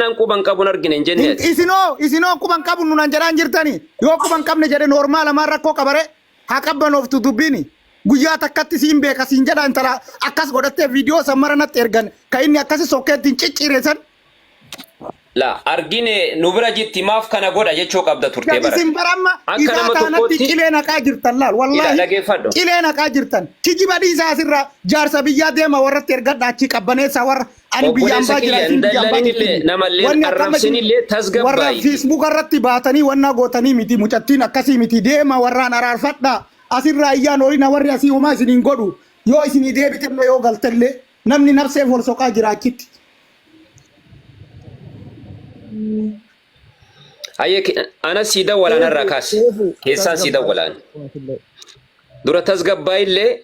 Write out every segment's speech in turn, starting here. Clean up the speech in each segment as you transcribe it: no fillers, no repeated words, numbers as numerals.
An quban qabuun argine hin jenne ati. Isinoo isinoo quban qabu nunan jedhaan jirtani. Yoo quban qabne jedhe normaala maal rakkoo qabare haa qabbanooftu dubbiini. Guyyaa takkatti siin beeka siin jedha intala akkas godhattee viidiyoo san mara natti ergan ka inni akkasi sokkeettiin ciccire san. La argine nu bira jitti maaf kana godha jechuu qabda turte bara. Isin bara amma Akka isaa nama taanatti tokkootti cilee naqaa jirtan laal ila wallaahi dhageeffadhu. cilee naqaa jirtan kijiba dhiisaa asirraa jaarsa biyyaa deema warratti ergadha achii qabbaneessaa warra ani biyya Obboleessa ambaa jira kiyya hin isin biyya ambaa dallaninillee jirtanii namalleen wanni akkama isin arrabsinillee warra tasgabbaayi. fiisbuuka irratti baatanii wannaa gootanii miti mucattiin akkasii miti deema warraan araarfadha asirraa iyyaan olina warri asii homaa isin hin godhu yoo isinii deebitellee yoo galtellee namni nafseef wal soqaa jira achitti. Hayyee anas sii dawwalaan irraa kaasi. Seefu Keessaan sii tasgabbaa'e. dawwalaan. Dura tasgabbaa'illee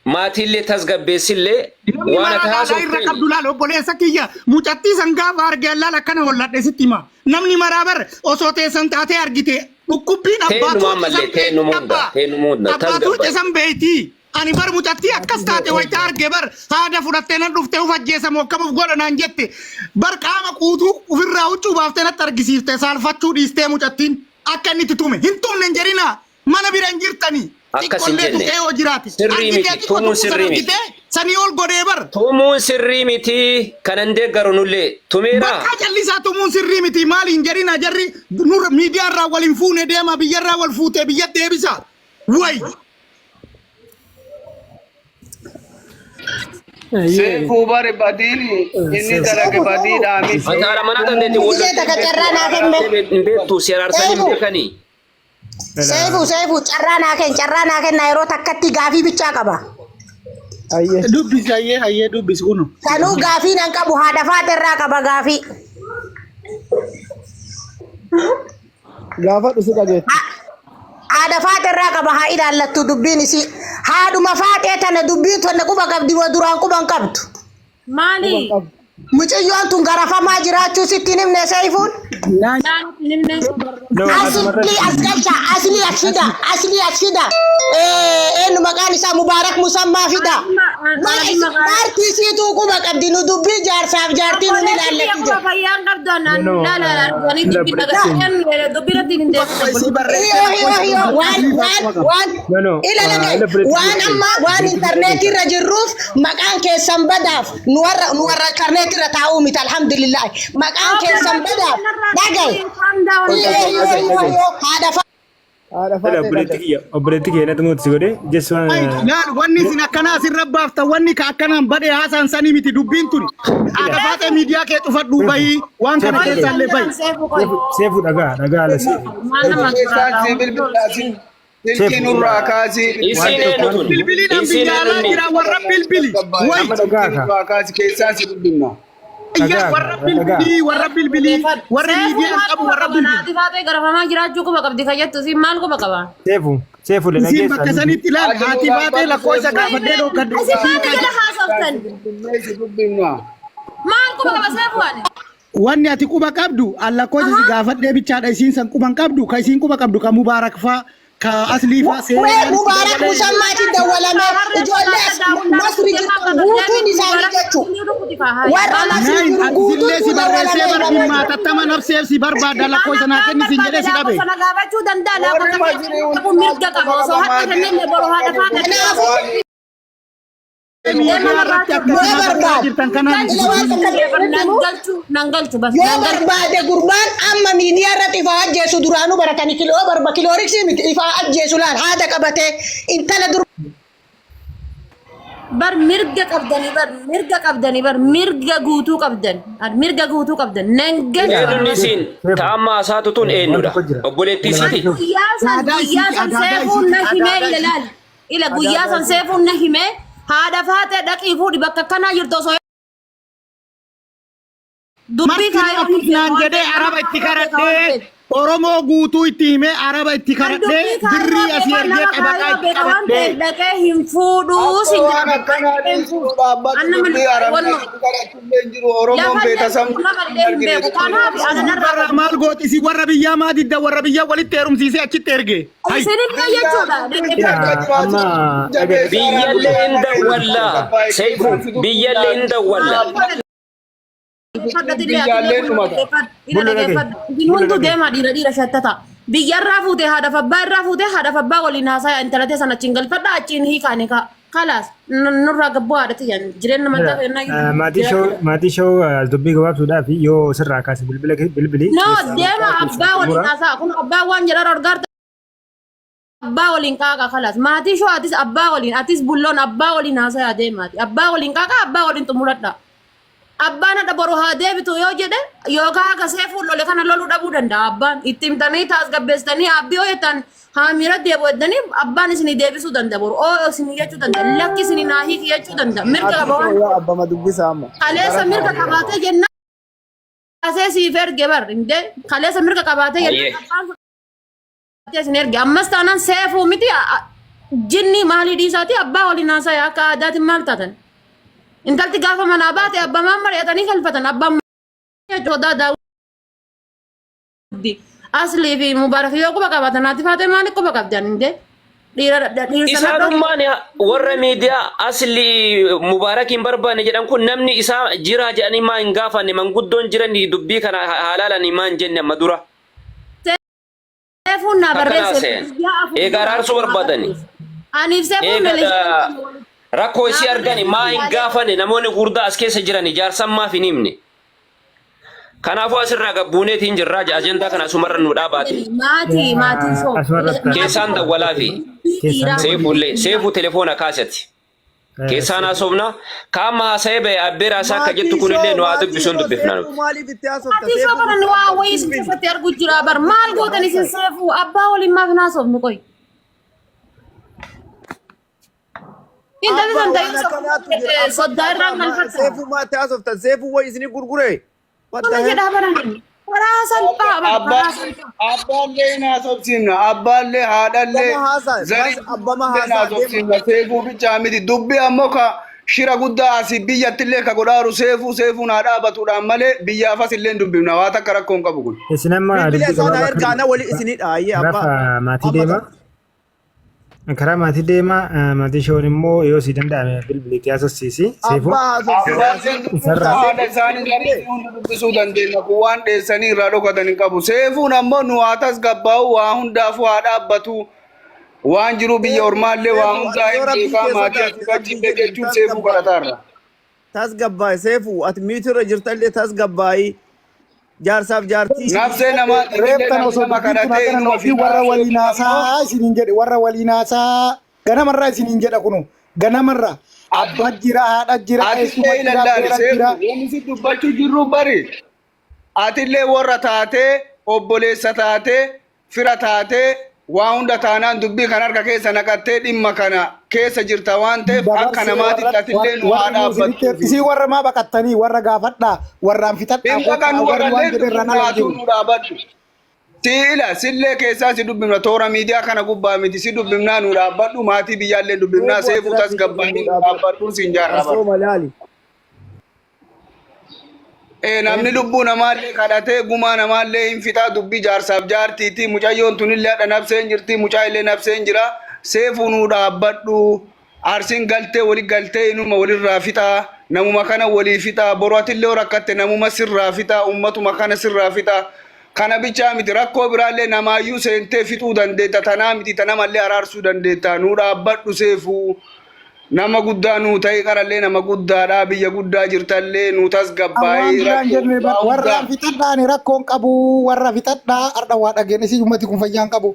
maatiillee tasgabbeessillee Namni waan ati maraa dhaalaa irra haasofteen qabdu laal obboleessa kiyya mucattii san gaafa arge laal akkana holladhe sitti hima. Namni maraa bar osoo teessan taatee argite dhukkubbiin abbaa teenuma tuuce ammallee san beekti teenuma hunda abbaa. teenuma hunda Abbaa tuuce tasgabbaa'i. san beekti. Ani bar mucattii akkas taate wayita arge bar haada fudhattee nan dhuftee uf ajjeesa moo akkam uf godha naan jette bar qaama quutuu ufirraa huccuu baaftee natti argisiifte saalfachuu dhiistee mucattiin akka inni itti tume hin tumne hin jedhinaa mana bira hin jirtanii Akkas hin xiqqollee jenne. tuqee yoo jiraate Sirrii argitee miti xiqqoo tumuun tuquu san sirrii miti. argitee sanii ol godhee bar Tumuun sirrii miti kanan deeggaru nullee tumeeraa. Bakka callisaa tumuun sirrii miti maali hin jedhinaa jarri nurra miidiyaarraa wal hin fuune deema biyyarraa wal fuutee biyya deebisa way. Seefuu bari badiin inni dalage badiidhaa miti. Ati haadha manaa dandeetti wal Gisee takka carraa naa kenne. hin beektu si araarsanii hin Seefu. beekanii. Seefu seefu carraa naa kenna carraa naa kenna yeroo takkatti gaafii bichaa qaba. Ayyee. Dubbisi hayyee hayyee dubbisi kunu. Sanuu gaafii nan qabu haadha faate irraa qaba gaafii. Gaafadhu si dhageetti. Haadha faate irraa qaba haa ilaallattu dubbiin isii. Haadhuma faatee tana dubbiin tana quba qabdi moo duraan quba hin qabdu. Maali? Quba hin qabdu. Mucayyoon tun garafamaa jiraachuu sitti hin himne Seeyfuun. Naan Naan hin himne. No, Asli as galcha, asli as fida, asli as fida. Eenyu maqaan isaa Mubaarak Musammaa fida. Mara Ani maqaa. paartii siituu quba qabdi nu dubbii jaarsaaf jaartii nu ni Obboleessi kiyya ilaallatti quba jira. fayyaa hin qabdu anaan No, no, laala arganii dubbii dhaga'an dubbii irratti hin deebisu. isii barreessee Iyo iyo iyo waan waan waan No, no. ila lagay Ila obboleetti waan kiyya. amma waan Obboleetti intarneetii irra jirruuf maqaan keessan badaaf nu warra nu warra intarneetii irra taa'uu miti alhamdulillah maqaan keessan badaaf dhagay iyo iyo iyo iyo haadha Haadha Ila faatee obboleetti dhagaye. kiyya obboleetti kiyya natti mootu si godhe just waan Ay, laal wanni isin akkanaa asirra baaftan wanni ka akkanaan badhe haasaan sanii miti dubbiin tuni. Haadha faatee miidiyaa kee cufadhuu bahii waan kana Seefu keessaa illee bahi. seefu dhagaa dhagaa ala seefu. Keessaan si bilbilaa silkii nurraa kaasii. Isiin eenyu tun? Bilbiliidhaan Isiin biyya eenyu alaa inni? jira warra bilbili. Way Amma dhagaa Silkii ka. nurraa kaasi keessaan si bilbilna. iyya Dhagaa warra ka dhagaa. bilbilii warra bilbilii warra Seefuu miidiyaa maal qabu quba warra qaba? bilbili. Naati faatee garafamaa jiraachuu quba qabdi kan jettu siin maal quba qaba? Seefu seefu le Isiin bakka dhageessa. sanitti ilaali Ati haati nurraa faatee baddu lakkoofsa seefu. gaafadhee dhokkadhe. Isin maal jala haasoftan? Bilbilnee si dubbifna. Maal quba qaba seefuu ani? Wanni ati quba qabdu an lakkoofsa si gaafadhee bichaadha isiin san quban qabdu ka isiin quba qabdu ka mubaarak faa ka aslii faa Wee seeraan itti Mubaarak dabalee Musammaatti dawwalame ijoollee as Masri jirtu guutuun isaanii jechuudha. Warra Masri Naayin jiru ati sillee guutuutu si barreessee dawwalamee bar himame dhimma jira. hatattama nafseef si barbaada lakkoofsa naa kenni siin jedhee si dhabe. Sana gaafachuu danda'a Warri lakkoofsa Masrii qabu mirga qaba osoo harka kennee boru haadha faana Kanaafuu Miidiyaa irratti akka yoo isin haasa'aa barbaade jirtan kanaa miti ila waan dubbiin. takka nan himu galchu nan galchu bas yoo nan galchu. barbaade gurbaan amma miidiyaa irratti ifaa ajjeesu duraanuu baratanii kiloo barba kilooriksii miti ifaa ajjeesu laal haada qabatee intala dur Bar mirga qabdanii bar mirga qabdanii bar mirga guutuu qabdan mirga guutuu qabdan nan galchu. Eenyuun isiin ta'amma hasaatu tun Waan eenyudha? tokko jira. Obboleettii Ila waan isiiti. tokko Guyyaa san Aadaa guyyaa isiiti san adaadaa seefuun isiiti na himee adaadaa ila isiiti. laal ila guyyaa Adaadaa san isiiti. seefuun na himee haadha faatee dhaqii fuudhi bakka akkanaa jirtu osoo dubbii Martinuu kaayoo akkas naan waan jedhee ta'eef araba nama itti kaayoo beeka waan karadhee ta'eef. Oromoo guutuu itti himee araba itti Kan karadhee dubbii kaayoo birrii asii beekaa ergee nama xabaqaa kaayoo itti beeka waan qabadhee. ta'eef dhaqee hin fuudhuu Akka sin waan jedha. akkanaa Hin dhiisuu fuudhu. dhaabbatu An nama dubbii haramee wallo kadhachuullee hin jiru. Oromoon lafa illee beekasam nama hin illee hin argine beeku. Kanaaf ana jechuudha. narraa Warra maal gooti isin warra biyyaa maa didda warra biyyaa walitti heerumsiisee achitti erge. Hay. Isinillee Biyya jechuudha. Ila akka amma jiraatu dhagaye. jabeessaa Biyyallee hin dawwalla. Seefu biyyallee hin dawwalla. Dhaggeeffadhatillee Biyyaallee atillee dhumata. dhaggeeffadhu. Ila Bullo dhagahi. dhaggeeffadhu. Isin Bullo hunduu dhagahi. deemaa dhiira dhiira shattata. Biyyarraa fuute haadhaaf abbaa irraa fuute haadhaaf abbaa waliin haasaya intala teessan achiin galfadha achiin hiikaani kaa. Kalaas nurraa gabboo haadhati yan jireenya mataa kennaa Maatii shoo maatii shoo dubbii gabaabsuudhaaf yoo sirraa kaase bilbila bilbili. No deema abbaa waliin haasa'a kun abbaa waan jedhan argaarta abbaa waliin qaaqa kalaas maatii shoo atis abbaa waliin atis bulloon abbaa waliin haasaya deemaati abbaa waliin qaaqa abbaa waliin xumuradha. Abbaan hadha boru haa deebitu yoo jedhe yookaan akka seefuun lole kana loluu dhabuu danda'a abbaan itti himtanii taasgabbeessitanii abbii yoo jettan haa miira deebi'u jettanii abbaan isinii deebisuu danda'a boru oo isinii jechuu danda'a lakki isinii naa hiiki jechuu danda'a mirga qaba waan Yaa abbama dubbisa amma. kaleessa mirga qabaatee jennaan kaasee siif erge bar hindee kaleessa mirga qabaatee Ayyee. jennaan abbaan fudhatee isin erge ammas taanaan seefuu miti jinni maalii dhiisaati abbaa waliin haasa'e akka aadaatiin maal taatan intalti gaafa manaa baate abbaa maan mari'atanii galfatan abbaan sodaa daawuddi aslii fi mubaarak yoo quba qabaatan haati faatee maaliif quba qabdan hindee dhiira dhiirsa Isaanummaan warra miidiyaa asli mubaarak hin barbaanne jedhan kun namni isaa jira jedhanii maa hin gaafanne manguddoon jiran dubbii kana haalaalanii maa hin jenne amma dura. Seefuun naa Akkanaa barreesse seen. guyyaa afur Egaa araarsuu barbaadani. Aniif seefuun Egaa milishaa rakkoo isii argani maa hin gaafanne namoonni gurguddaa as keessa jiran ijaarsan maaf hin himne. Kanaafuu asirraa gabbuuneetiin jirraa ajandaa kana asumarra nu dhaabaati. maatii maatii shoo Asumarratti. Keessaan dawwalaa fi Keessaan seefuullee seefuu telefoona kaasati. Keessaan haasofna. Kaama haasa'ee ba'e abbeera isaa akka jettu kunillee nu haa dubbisuun dubbifna nuti. Maaliif itti haasofta? Maatii shoo kana nu waa wayii isin keessatti argu jira bar maal gootan isin seefuu abbaa waliin maaf hin haasofnu qoy. Intalli san ta'ee soddaa irraan galfatta. Seefuu maatti haasoftan? Seefuu wayi isinii gurgure? What the Kana hell? jedhaa baran karaa salphaa bar karaa salphaa. Abbaallee hin haasofsiifna. Abbaallee haadhallee Abbama haasaa- zarii abbama hin haasaa haasofsiifna. Seefuu bichaa miti. Dubbii ammoo ka shira guddaa asii biyyattillee ka godhaaru seefuu seefuun haa dhaabatuudhaan malee biyyaaf asillee hin dubbifna. Waa takka rakkoo hin qabu kun. Isin amma Bilbila dubbii isaa naa gabaabaa ergaa na wali isinii dhaayyee abbaa. Rafa maatii deema. Karaa maatii deema maatii shoon immoo yoo si danda'ame bilbiliitti haasofsiisi. Seefuu. Abbaa haasofsiisa. Abbaalleen dubbisuu haadha isaanii zarii hunda dubbisuu dandeenya. Kun waan dheessanii irraa dhokatan hin qabu. Seefuun ammoo nu haa tasgabbaa'u waa hundaafuu haa dhaabbatu. Waan jiru biyya ormaallee waa hundaa hin beekaa maatii asii achi hin jechuun seefuu kadhataarra. Tasgabbaa'i seefuu ati miitirra jirtallee tasgabbaa'i. Jaarsaaf jaartii. Nafsee namaa Reeftan osoo nama dubbii tun kadhatee akkanan inuma ofii warra waliin haasaa isiniin jedhe warra waliin haasaa ganamarraa isiniin jedha kunu ganamarraa abbaa jira haadha jira Atillee eessuma jira ilallaali beera jira. seefu wanni si dubbachuu jirru bari. Atillee warra taatee obboleessa taatee fira taatee waa hunda taanaan dubbii kan harka keessa naqattee dhimma kana keessa jirta waan ta'eef akka Dabarsee namaatitti warra atillee nu haa warra nu isinitti dhaabbattuufi. isii warra maa baqattanii warra gaafadhaa warraan fixadhaa Dhimma kan kottaa nu warri waan baqannee jedhe irraan ala dubbifnaatuu jiru. nu dhaabadhu. Si ila sillee keessaa si dubbifna toora miidiyaa kana gubbaa miti si dubbifnaa nu dhaabbadhu maatii biyyaallee dubbifnaa Seefuu seefuu ati rabbii tasgabbaanii nu nu dhaabbadhu. dhaabbadhu siin jaarraa bara. Asooma laali. Ee namni lubbuu namaallee kadhatee gumaa namaallee hin fixaa dubbii jaarsaaf jaartiiti mucayyoon tunillee hadha nabseen jirti mucaa illee nabseen jira seefuu nuu dhaabbadhu arsiin galtee wali galtee inuma walirraa fixaa namuma kana walii fixaa boru atillee yoo rakkatte namuma sirraa fixaa ummatuma kana sirraa fixaa kana bichaa miti rakkoo biraallee namaayyuu seentee fixuu dandeetta tanaa miti tanamallee araarsuu dandeetta nuu dhaabbadhu seefuu Nama guddaa nuu ta'i qarallee nama guddaadha biyya guddaa jirtallee nuu Waan tasgabbaa'i biraan rakkoo jenne waa warra hundaa. fixadhaa ani rakkoon qabu warra fixadhaa har'a waa dhageen isii ummati kun fayyaan qabu.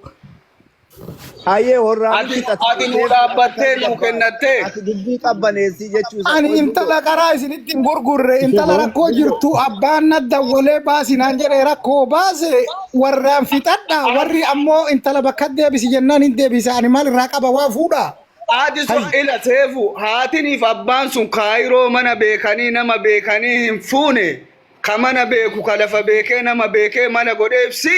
Hayyee warraan Ati fixate. ati nuu dhaabbattee nuu kennattee. Ati dubbii qabbaneessii jechuu isa. Ani intala karaa isinitti hin gurgurre intala rakkoo jirtu abbaan na dawwalee baasi naan jedhe rakkoo baase warraan fixadhaa warri ammoo intala bakka deebisi jennaan hin deebisa ani maal irraa qaba waa fuudha. Haati sun ila seefu haatiniif abbaan sun kaayiroo mana beekanii nama beekanii hin fuune ka mana beeku ka lafa beekee nama beekee mana godheef si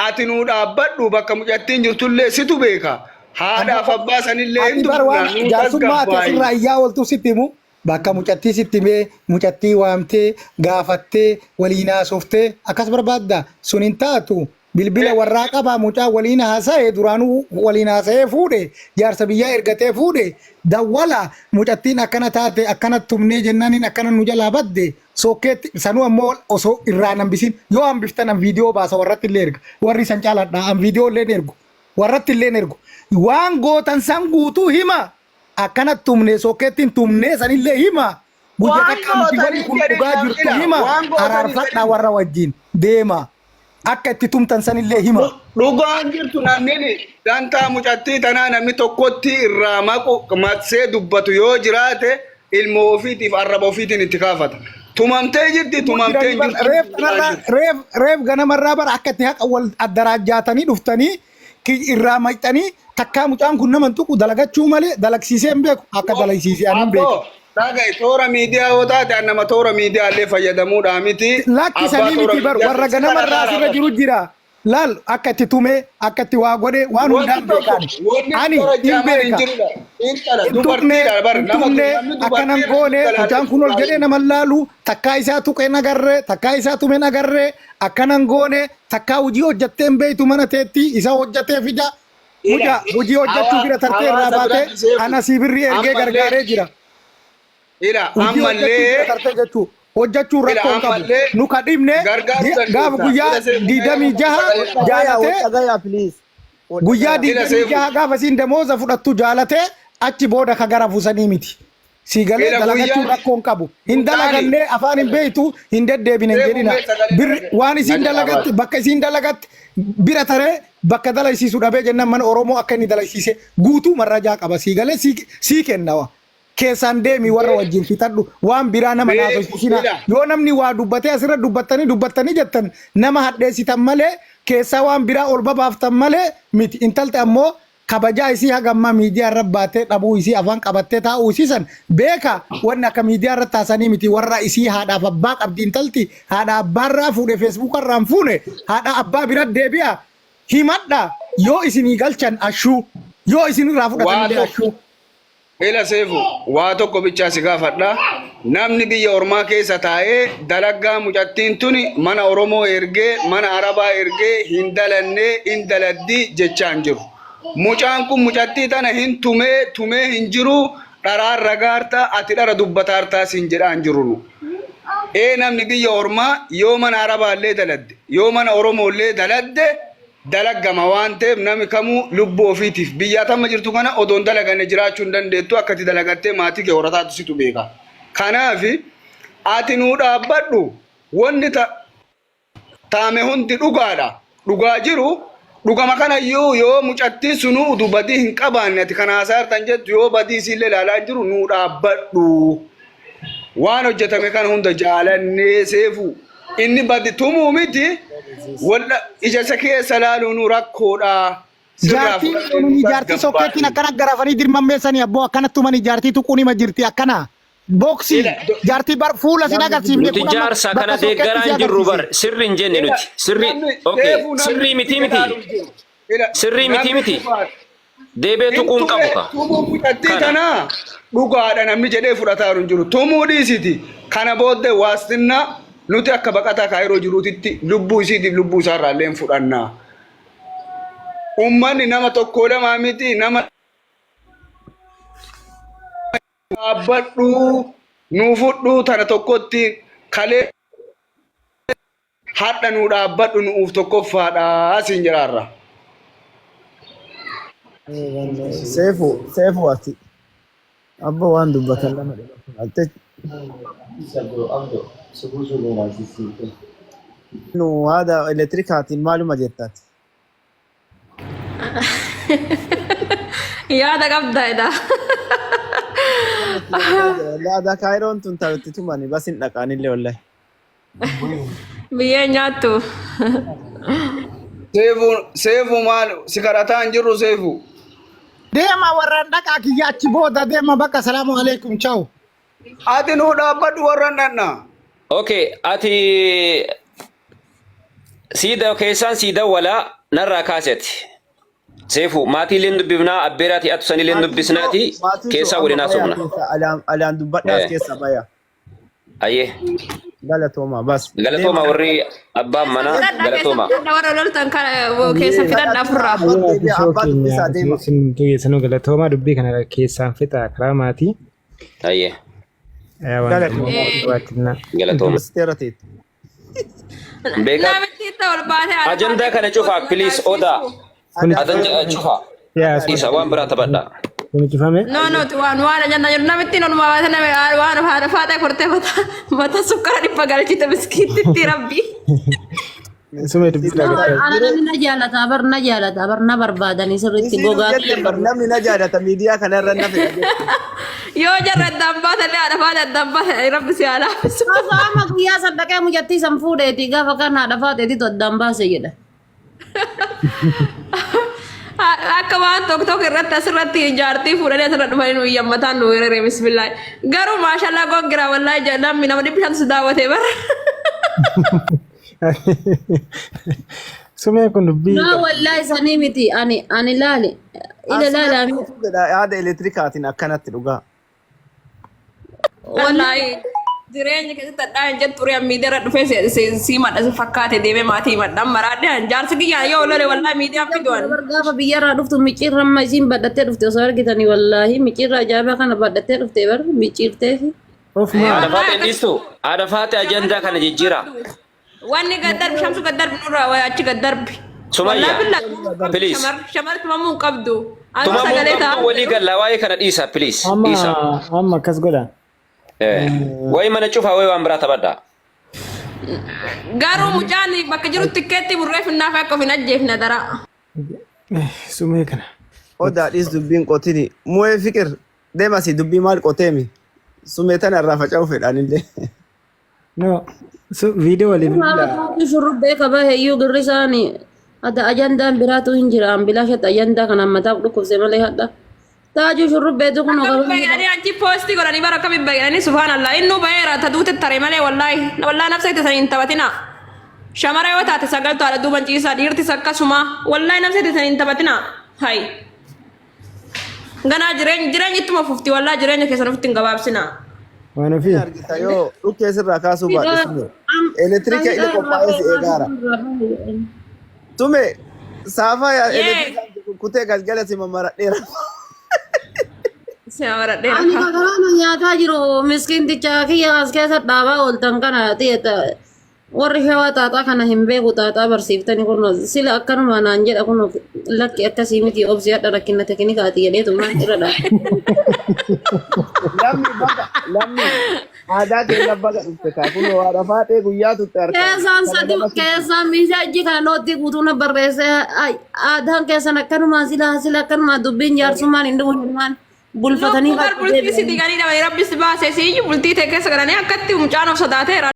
ati nuu dhaabbadhu bakka mucattiin jirtullee situ beeka haadhaaf abbaa sanillee hin Ati bar dubbifna waan nuu jaarsummaa ati tasgabbaayi. asirraa iyyaa ooltu sitti himu bakka mucattii sitti himee mucattii waamtee gaafattee waliin haasoftee akkas barbaadda sun hin taatu. Bilbila warraa qabaa, mucaa waliin haasa'e, duraanuu waliin haasa'ee fuudhe, jaarsa biyyaa ergatee fuudhe. Dawwala, mucattiin akkana taate, akkana tumnee jennaaniin akkana nu jalaa badde sokkeetti. Sanuu ammoo osoo irraa hin hambisin. Yoo hambiftan an viidiyoo baasa, warratti illee erga. Warri san caaladha, an viidiyoo illee ergu, warratti illee ergu. Waan gootan san guutuu hima. Akkana tumne, sokkeettiin tumnee sanillee hima. Guyya Waan takka miti wanni gootanii kun jedhin dhugaa jirtu ila hima. waan gootanii Araarfadhaa, jedhin. warra wajjin deema, akka itti tumtan sanillee hima. Dhugaan jirtu namni dantaa mucattii tanaa namni tokkotti irraa maqu maqsee dubbatu yoo jiraate, ilmoo ofiitiif arraba ofiitiin itti kaafata. Tumamtee jirti, tumamtee hin jirtu. Reef kanarraa, reef ganamarraa bara akka itti haqa wal addaraajjaatanii dhuftanii irraa maqxanii. Takkaa mucaan kun nama hin tuqu, dalagachuu malee dalagsiisee hin beeku. Akka dalagsiisee ani hin beeku. Abboo, dhaga'i, toora miidiyaa yoo taate, an nama toora miidiyaa illee fayyadamuudhaa miti. Lakkisanii Abbaa toora miti bar miidiyaa warra si ganamarraa kadhataa asirra jiru jira. Laal, akka itti tumee, akka itti waa godhe, waan Wanti hundaan tokko beekaan. wanni Ani toora hin jaamaan hin beeka. jirudha. Intala Hin tuqne, dubartiidha bar hin nama tuqne, namni akkanan dubartii goone. irratti Mucaan kun ol jedhee nama laalu, takkaa isaa tuqeen agarree, takkaa isaa tumeen agarree, akkanan goone. Takkaa hojii hojjattee hin beektu, mana teetti isa hojjatee fida. Mucaa hojii hojjachuu bira tartee irraa Hawaasa baatee biratti seefu. ana sii birrii ergee Ammallee gargaaree jira. Ila Hojii hojjachuu bira ammallee tartee jechuu hojjachuu ila rakkoo hin qabu. ammallee Nu ka dhibne gargaaruu gaafa dandeessa. guyyaa Ila seefu 26 Dhagaya, jaalatee dhagaya please. guyyaa Ila digdamii seefu jaha gaafa isiin damooza fudhattu jaalatee achi booda ka gara fusanii miti. Sii galee Ila dalagachuu guyyaa rakkoo hin qabu. Hin Mutaani dalagannee, afaan hin beektu, hin deddeebine hin seefu jedhina. mee sagalee Birri waan isiin na jalaa dalagatte baase. bakka isiin dalagatte bira taree bakka dalaysiisu dhabee jennaan mana Oromoo akka inni dalaysiise guutuu marrajaa qaba. Sii galee sii kennawa. Keessaan deemi, warra wajjin fixadhu, waan biraa nama Beeku naasofsiisina. ila Yoo namni waa dubbatee asirra dubbattanii dubbattanii jettan, nama hadheessitan malee, keessaa waan biraa ol babaaftan malee miti. Intalti ammoo kabajaa isii haga ammaa miidiyaa irra baatee dhabuu isii, afaan qabattee taa'uu isii san beeka. Wanni akka miidiyaa irratti haasanii miti. Warra isii haadhaaf abbaa qabdi intalti, haadha abbaarraa fuudhe, feesbuuka irraan fuune. Haadha abbaa bira deebi'a, himadha. Yoo isinii galchan ashuu, yoo isinirraa Waa fudhatanillee tokko ashuu. Ila seefu, waa tokko bichaa si gaafadha. Namni biyya ormaa keessa taa'ee dalaggaa mucattiin tuni mana Oromoo ergee, mana Arabaa ergee hin dalannee, hin daladdii jechaa hin jiru. Mucaan kun mucattii tana hin tumee, tumee hin jiru, dharaan ragaarta, ati dhara dubbataartaa siin jedhaa hin jiru nu. Ee, namni biyya ormaa yoo mana Arabaa illee daladde, yoo mana Oromoo illee daladde, dalagama waan ta'eef, namni kamuu lubbuu ofiitiif biyya atamma jirtu kana odoon dalaganne jiraachuu hin dandeettu. Akka itti dalagattee maatii kee horataatu situ beeka. Kanaaf ati nuu dhaabbadhu. Wanni taame hundi dhugaadha. Dhugaa jiru dhugama kanayyuu yoo mucattiin sunuu utuu badii hin qabaanne, ati kana haasaa jirtan jettu, yoo badii isiillee ilaalaa hin jiru, nuu dhaabbadhu. Waan hojjetame kana hunda jaalannee seefu. Inni badi tumuu miti, walla ija isa keessa laaluun rakkoodha. Sirraa Jaartiin fudhatee nuni nu jaartii sokkeettiin tasgabbaa'e. akkana garafanii dirmammeessanii abboo, akkana tumanii jaartii tuquun hima jirti akkana. Booksii Ila jaartii bar fuula sin agarsiifne Nuti kun amma jaarsa bakka kana sokkeetti deeggaraa si hin jirru bar, agarsiise. sirri hin jenne Ila nuti sirri namni okay seefuu namni sirrii miti itti miti ilaaluuf jiru. Ila sirrii miti namni miti dhugaa deebee hin tuquun tume qabu ka tumuu mucattii kana. tanaa dhugaadha namni jedhee fudhataa hin jiru. Tumuu dhiisiti. Kana booddee waastinnaa nuti akka baqataa kaayiroo jiruutitti lubbuu isiitiif lubbuu isaarraa illee hin fudhannaa. Uummanni nama tokko lamaa miti, nama dhaabbadhu, nuu fudhu tana tokkotti kalee hadha nuu dhaabbadhu, nuuf tokkoffaadha siin jedhaarra. Seefu, seefu, ati abba waan dubbatan lama dhibba. Nu haada elektirikaatiin maaluma jettaati? Yaada qabda edha. Aadaa kaayiroon tun taphatti tumani bas hin dhaqaanillee wallahi. Biyyee nyaattu. Seefu, seefu, maal si kadhataa hin jirru, seefu. Deema, warraan dhaqaa kiyya achi booda deema bakka. Salaamu alaikum, ciao. Ati nuu dhaabbadhu, warra dhanna. Okay, ati siida keessaan sii dawwalaa narraa kaaseti. Seefu maatii illee dubbifnaa, abbeeraati atu san illee dubbisnaati, Maatii keessaa waliin amma bayaa haasofna. keessa alaan dubbadhaas keessa baya. Ayyee. Galatooma bas. Galatooma warri abbaan manaa Fidadhaa keessa galatooma. fidadhaa warra loltan kana keessa fidadhaa ofirraa. Maatii shoo Abbaa keenya dubbisaa deema. isin keessanuu galatooma dubbii kana keessaan fixa karaa maatii. Ayyee Waan Galatooma. qabaatinna. galatooma. Ministeera teetti. Beekaa Namitti itti ol baatee haadha ajandaa kana cufaa please odaa. Kun Ajandaa cufaa. yaa Isa waan biraa taphadhaa. kun cufame. No no waan waan ajandaa jiru namittiin oluma baatee nama waan haadha faaxee kortee mata mata sukkara dhibba galchite miskiittitti rabbi. Sumee dubbii dhagaa. Ana namni na jaalataa bar na jaalataa bar na barbaadanii sirriitti Isiin gogaa jette bar namni na jaalata miidiyaa kanarra na fedha jette. Yoo jarra addaan baatallee haadha faaxee addaan baate rabbi si haa laafisu. Gaafa amma guyyaa san dhaqee mucattii san fuudheeti gaafa kan haadha faaxeetitu addaan baase jedha. Akka waan tokko tokko irratti asirratti jaartii fuudhanii asirra dhufanii nu iyyammataan nu weerare bismillah. Garuu maashallaa gongira wallaahi namni nama 500 si daawwatee bara. Sumee kun dubbii. Naa wallaahi sanii miti ani ani laali ila laala Haada elektirikaatiin akkanatti dhugaa. Wallaahi jireenya keessatti hadhaa hin jettu ture miidiyaa irra dhufee si madha si fakkaate deemee maatii madhaan maraadhe jaarsi kiyyaa yoo lole wallaahi miidiyaan fiduwan. Bar gaafa biyyarraa dhuftu micciirra amma isiin badhattee dhufte osoo argitanii wallaahi micciirra ajaa'ibaa kana badhattee dhufte bar micciirteefi. Ofumaa. Haadha faaxee dhiistu. Haadha faaxee ajandaa kana jijjiiraa. Wanni gad darbi shamsu gad darbi nurraa waa achi gad darbi. Sumayya, Wallaahi billaa please. Shamarri tumamuu hin qabdu. Anu Tumamuu sagalee qabdu ta'a. walii galla waa'ee kana dhiisa please Amma dhiisa. amma akkas godha. Wayi mana cufaa wayi waan biraa taphadhaa. Garuu mucaan bakka jiru tikkeetti burree finnaaf akka of hin ajjeefne dara. Sumee kana. Odaa dhiis dubbiin qotini. Mu'ee fiqir deemasi dubbii maal qoteemi? Sumee tana irraa faca'uu fedhaanillee. No. Viidiyoo walii bilbilaa. Shurrubbee qaba heyyuu girri isaanii adda ajandaan biraatu hin jira ambilaashatti ajandaa kana mataa dhukkubse malee hadha. Taajuu shurrubbeetu kun Akkamiin baay'inanii achi poostii godhanii bara akkamiin baay'inanii subhaanallah innuu baheera ta duute tare malee wallaahi wallaahi nafsa itti saniin taphatina. Shamara yoo taate sagaltu haadha duuban ciisaa dhiirtis akkasuma wallaahi nafsa itti saniin taphatina. Hayi. Ganaa jireenya jireenya ittuma fufti wallaahi jireenya keessan ofitti hin gabaabsina. Waan ofii. Argita yoo dhukkee sirraa kaasuu baadhe sume. Elektirika ile qophaa'ee si eegaara. Sume saafaa yaa Yee. elektirikaan kutee galgala si mammaradheera. Si amaradheera. Ani karaana nyaataa jiru miskiinticha kiyya as keessa dhaabaa ooltan kana ta'e warri shawaa xaaxaa kana hin beeku xaaxaa barsiiftani kun sila akkanuma naan jedha kun lakki akkasii miti obsi hadha rakkina teknikaati jedheetu maan irra dha. Lammi baga lammi aadaa keenya baga dhufte kaa kun haadha faaxee guyyaa tutte harkaan. Keessaan sadi keessaan meeshaa ijji kana nootti guutuu na barreesse aadaan keessan akkanumaa sila sila akkanumaa dubbiin jaarsummaan hin dhufu ilmaan bulfatanii Lubbuu bar bultii si diganii dhabanii rabbis baasee siyyuu bultii ta'e keessa galanii akkatti mucaan of sodaateera.